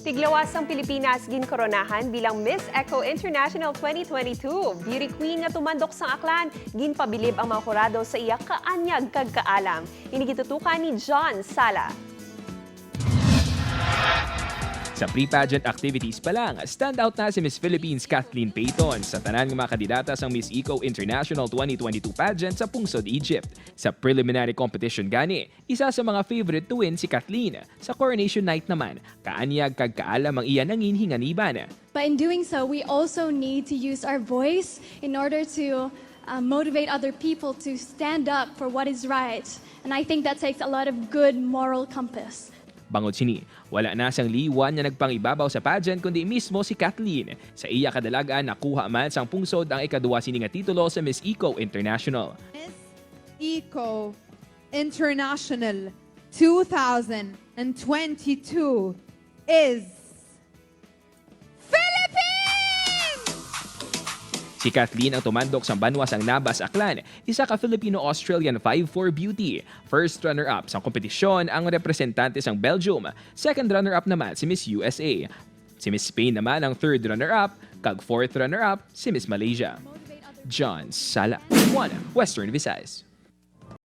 Tiglawas ang Pilipinas ginkoronahan bilang Miss Eco International 2022. Beauty queen nga tumandok sang Aklan, ginpabilib ang mga kurado sa iya kaanyag kag kaalam. Ini gitutukan ni John Sala. Sa pre-pageant activities pa lang, standout na si Miss Philippines Kathleen Payton sa tanan ng mga kandidata sa Miss Eco International 2022 pageant sa Pungsod, Egypt. Sa preliminary competition gani, isa sa mga favorite to win si Kathleen. Sa coronation night naman, kaanyag kag kaalam ang iya nangin hinganiban. But in doing so, we also need to use our voice in order to motivate other people to stand up for what is right. And I think that takes a lot of good moral compass. Bangod sini, wala na siyang liwan nga nagpangibabaw sa pageant kundi mismo si Kathleen. Sa iya kadalagan, nakuha man sang pungsod ang ikaduwa sini nga titulo sa Miss Eco International. Miss Eco International 2022 is Philippines! Si Kathleen ang tumandok sa banwa sang Nabas, Aklan, isa ka Filipino-Australian 5'4 beauty. First runner-up sa kompetisyon ang representante sang Belgium. Second runner-up naman si Miss USA. Si Miss Spain naman ang third runner-up, kag fourth runner-up si Miss Malaysia. John Sala, 1 Western Visayas.